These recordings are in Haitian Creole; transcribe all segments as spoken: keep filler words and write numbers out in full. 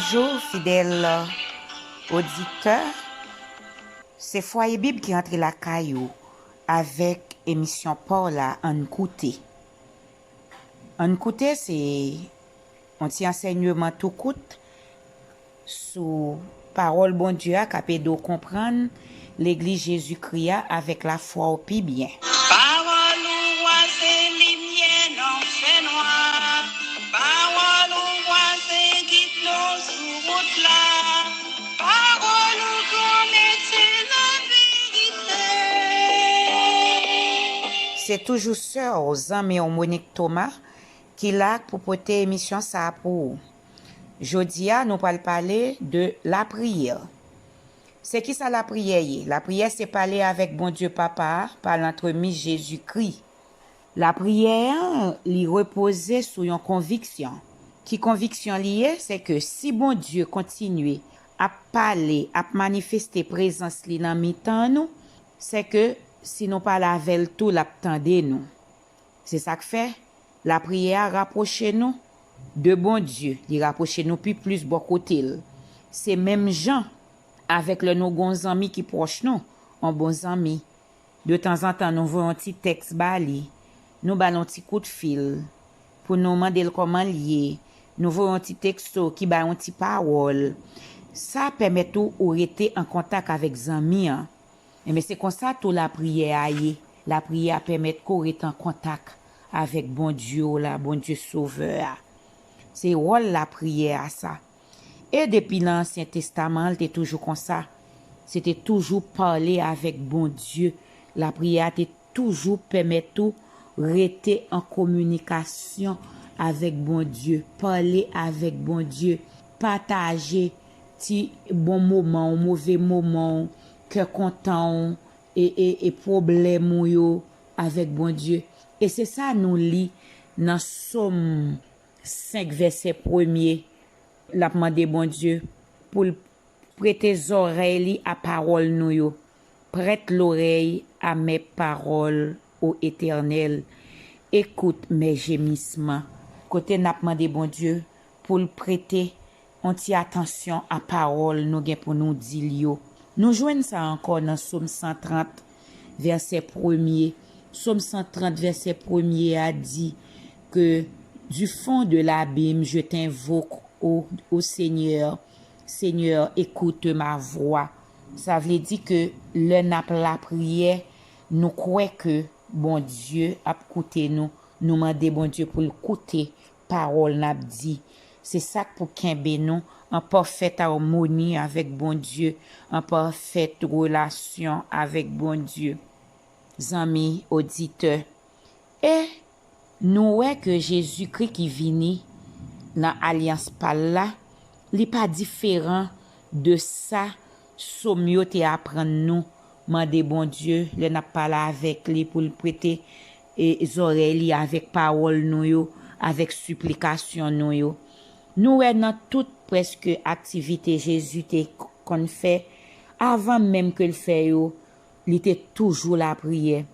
Bonjou, fidèl oditè. Se Fwaye Bib ki antre lakay ou avèk emisyon pa w la, Ann Koute. Ann Koute, se yon ti ansèyman tou kout sou pawòl Bondye a k ap ede w konprann Legliz Jezikri a avèk lafwa w pi byen. Pawòl ou a se limyè nan fènwa. Pawòl ou a se gid nou sou wout la. Pawòl ou granmèt se laverite. Se toujou sè w, zanmi w Monique Thomas ki la pou pote emisyon sa a pou ou. Jodi a, nou pral pale de lapriyè. Se kisa lapriyè ye? Lapriyè se pale avèk Bondye Papa a pa lantremis Jezikri. Lapriyè an, li repoze sou yon konviksyon. Ki konviksyon li ye? Se ke si Bondye kontinye ap pale, ap manifeste prezans li nan mitan nou, se ke si nou pale avè l tou, l ap tande nou. Se sa k fè lapriyè a rapwoche nou de Bondye, li rapwoche nou pi plis bò kote l. Se menm jan avèk lè nou gen yon zanmi ki pwòch nou, yon bon zanmi. De tanzantan, nou voye yon ti tèks ba li, nou ba l yon ti kout fil pou nou mande l kòman l ye, nou voye yon ti teksto ki bay yon ti pawòl. Sa pèmèt ou, ou rete an kontak avèk zanmi an. Enben, se konsa tou lapriyè a ye. Lapriyè a pèmèt ke w rete an kontak avèk Bondye w la, Bondye Sovè a. Se wòl lapriyè a sa. E depi nan Ansyen Testaman an, l te toujou konsa. Se te toujou pale avèk Bondye. Lapriyè a te toujou pèmèt ou rete an kominikasyon avèk Bondye, pale avèk Bondye, pataje ti bon moman w, move moman w, kè kontan w, e, e, e pwoblèm ou yo avèk Bondye. E se sa nou li nan Sòm senk, vèsè premye. L ap mande Bondye pou l prete zòrèy li a pawòl nou yo. Prête l'oreille à mes paroles, ô Éternel, écoute mes gémissements. Kote n ap mande Bondye pou l prete yon ti atansyon a pawòl nou gen pou nou di l yo. Nou jwenn sa ankò nan Sòm san trant, vèsè premye. Sòm san trant, vèsè premye a di ke, du fond de l'abîme, je t'invoque, ô, ô Seigneur, Seigneur, écoute ma voix. Sa vle di ke lè n ap lapriyè, nou kwè ke Bondye ap koute nou. Nou mande Bondye pou l koute pawòl n ap di. Se sa k pou kenbe nou an pafèt amoni avèk Bondye, an pafèt relasyon avèk Bondye. Zanmi oditè, e nou wè ke Jezikri ki vini nan alyans pa l la, li pa diferan de sa Sòm yo te aprann nou, mande Bondye lè n ap pale avèk li pou l prete, e, zòrèy li avèk pawòl nou yo, avèk siplikasyon nou yo. Nou wè nan tout prèske aktivite Jezi te k-, konn fè, avan menm ke l fè yo, li te toujou lapriyè.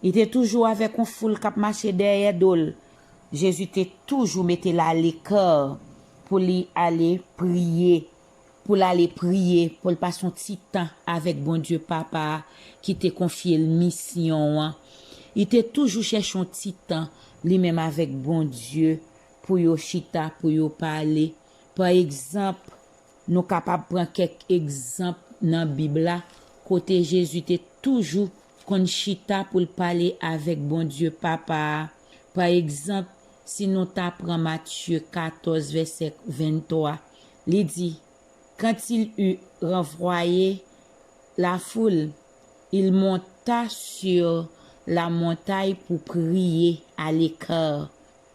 Li te toujou avèk yon foul k ap mache dèyè do l. Jezi te toujou mete l aleka pou li ale priye, pou l ale priye, pou l pase yon ti tan avèk Bondye Papa a ki te konfye l misyon an. Li te toujou chèche yon ti tan, li menm avèk Bondye, pou yo chita, pou yo pale. Pa egzanp, nou kapab pran kèk egzanp nan Bib la, kote Jezi te toujou konn chita pou l pale avèk Bondye Papa a. Pa egzanp, si nou ta pran Matye katòz, vèsè venntwa, li di, Quand il eut renvoyé la foule, il monta sur la montagne pour prier à l'écart.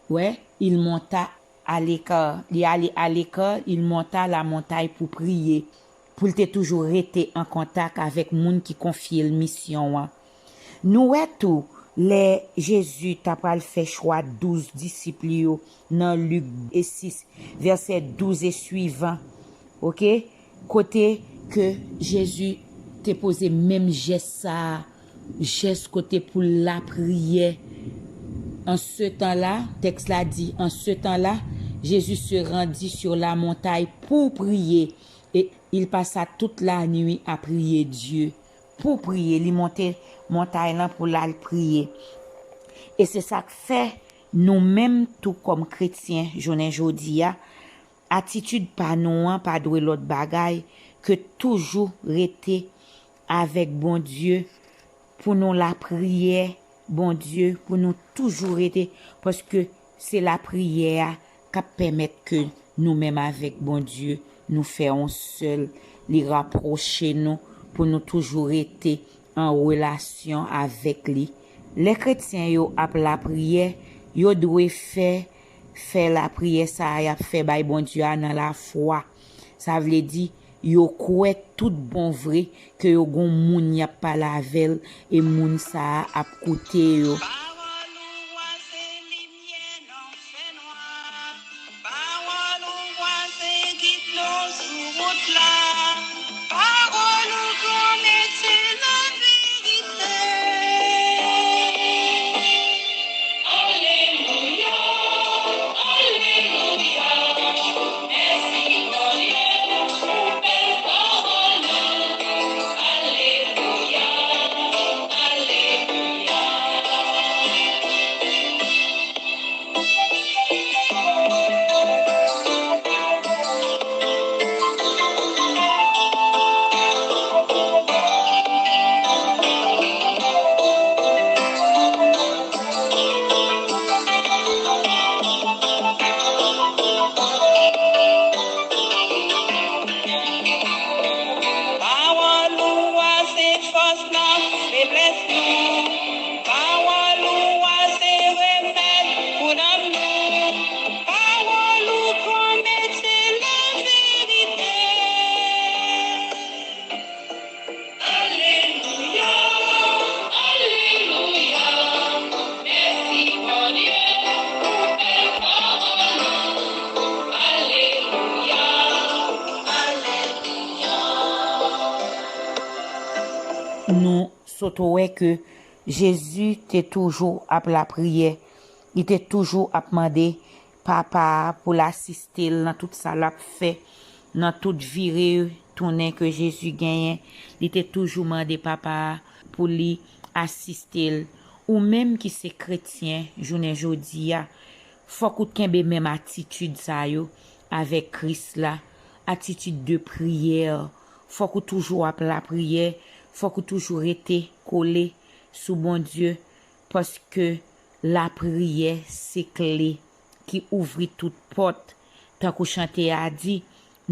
Ouais, il monta à l'écart. Li ale aleka, il monta la montagne pou priye, pou l te toujou rete an kontak avèk moun ki konfye l misyon an. Nou wè tou, lè Jezi ta pral fè chwa douz disip li yo nan Lik e sis, vèsè douz e swivan, oke, kote ke Jezi te poze menm jès sa a, jès kote pou l lapriyè. En ce temps-là, tèks la di, en ce temps-là, Jésus se rendit sur la montagne pour prier, et il passa toute la nuit à prier Dieu. Pou priye, li monte montay lan pou l al priye. E se sa k fè nou menm tou kòm kretyen jounen jodi a, atitid pa nou an pa dwe lòt bagay ke toujou rete avèk Bondye, pou nou lapriyè, Bondye, pou nou toujou rete, paske se lapriyè a k ap pèmèt ke nou menm avèk Bondye, nou fè yon sèl, li rapwoche nou pou nou toujou rete an relasyon avèk li. Lè kretyen yo ap lapriyè, yo dwe fè, fè lapriyè sa a y ap fè bay Bondye a nan lafwa. Sa vle di, yo kwè tout bon vre ke yo gon moun y ap pale avè l, e moun sa a ap koute yo. Pawòl ou a se limyè nan fènwa. Pawòl ou a se gid nou sou wout la. Pawòl ou granmèt se laverite. Alelouya, alelouya. Mèsi Bondye pou bèl pawòl ou. Alelouya, alelouya. Pawòl ou a se fòs nan feblès nou. Pawòl ou a se remèd pou nanm nou. Pawòl ou pwomèt se laverite. Alelouya, alelouya. Mèsi Bondye pou bèl pawòl ou. Alelouya, alelouya. Nou sot wè ke Jezi te toujou ap lapriyè. Li te toujou ap mande Papa a pou l asiste l nan tout sa l ap fè, nan tout vire tounen ke Jezi genyen. Li te toujou mande Papa a pou li asiste l. Ou menm ki se kretyen jounen jodi a, fòk ou kenbe menm atitid sa yo avèk Kris la, atitid de priyè. Fòk ou toujou ap lapriyè, fòk ou toujou rete kole sou Bondye, paske lapriyè se kle ki ouvri tout pòt. Tankou chante a di,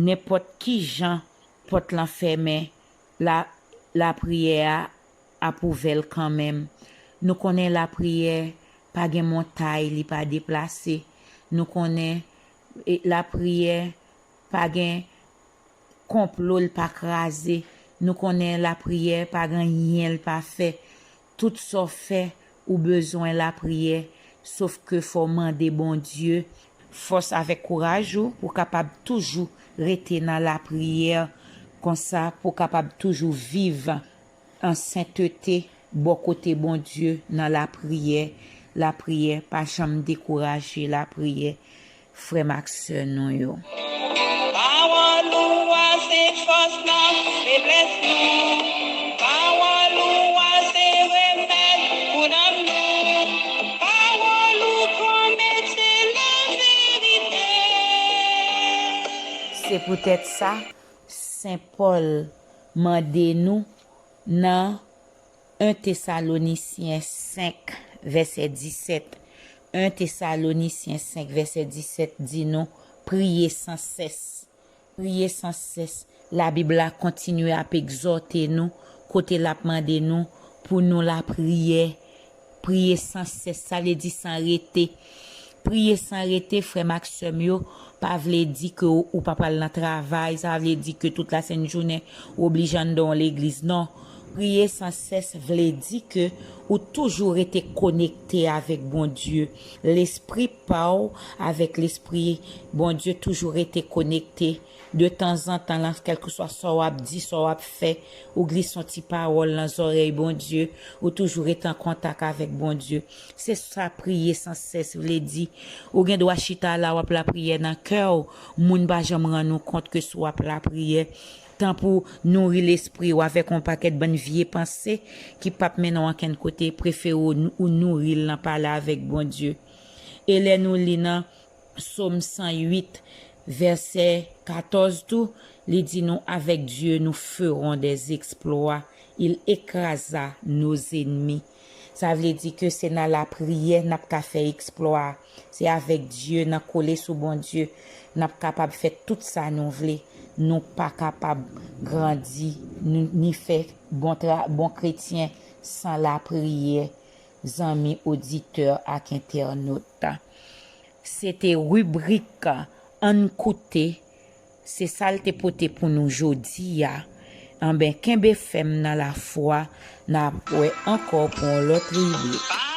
nenpòt ki jan pòt lan fèmen, la, lapriyè a ap ouvè l kanmenm. Nou konnen lapriyè pa gen montay li pa deplase. Nou konnen, e, lapriyè pa gen konplo l pa kraze. Nou konnen lapriyè pa gen anyen l pa fè. Tout sa w fè, ou bezwen lapriyè, sof ke fò w mande Bondye fòs avèk kouraj ou pou w kapab toujou rete nan lapriyè, konsa pou w kapab toujou viv an sentete bò kote Bondye nan lapriyè. Lapriyè, pa janm dekouraje lapriyè, frè m ak sè nou yo. Pawòl ou a se fòs nan feblès nou. Pawòl ou a se remèd pou nanm nou. Pawòl ou pwomèt se laverite. Se poutèt sa, Sen Pòl mande nou nan en Tesalonisyen senk, vèsè disèt. En Tesalonisyen senk, vèsè disèt di nou, priye san sès. Priye san sès. Labib la kontinye ap egzòte nou, kote l ap mande nou pou nou lapriyè. Priye san sès, sa vle di san rete. Priye san rete, frè m ak sè m yo, pa vle di ke ou, ou pa pral nan travay, sa vle di ke tout lasent jounen ou oblije anndan yon legliz. Non. Priye san sès vle di ke ou toujou rete konekte avèk Bondye. Lespri pa w avèk lespri Bondye toujou rete konekte. De tanzantan, lan kèlkeswa sa w ap di, sa w ap fè, ou glise yon ti pawòl nan zòrèy Bondye, ou toujou rete an kontak avèk Bondye. Se sa priye san sès vle di. Ou gen dwa chita la, w ap lapriyè nan kè w, moun pa janm rann ou kont ke si w ap lapriyè. Tan pou nouri lespri w avèk yon pakèt bann vye panse ki p ap mennen w ankenn kote, prefere w, ou nouri l nan pale avèk Bondye. E lè nou li nan Sòm san uit, vèsè katòz tou, li di nou, avec Dieu, nous ferons des exploits. Il écrasa nos ennemis. Sa vle di ke se nan lapriyè n ap ka fè eksplwa a. Se avèk Dye, nan kole sou Bondye, n ap kapab fè tout sa nou vle. Nou pa kapab grandi, nou, ni fè bon, tra, bon kretyen san lapriyè, zanmi oditè ak entènot. Se te ribrik Ann Koute. Se sa l te pote pou nou jodi a. Anben, kenbe fèm nan lafwa. N ap wè ankò pou yon lòt ribrik.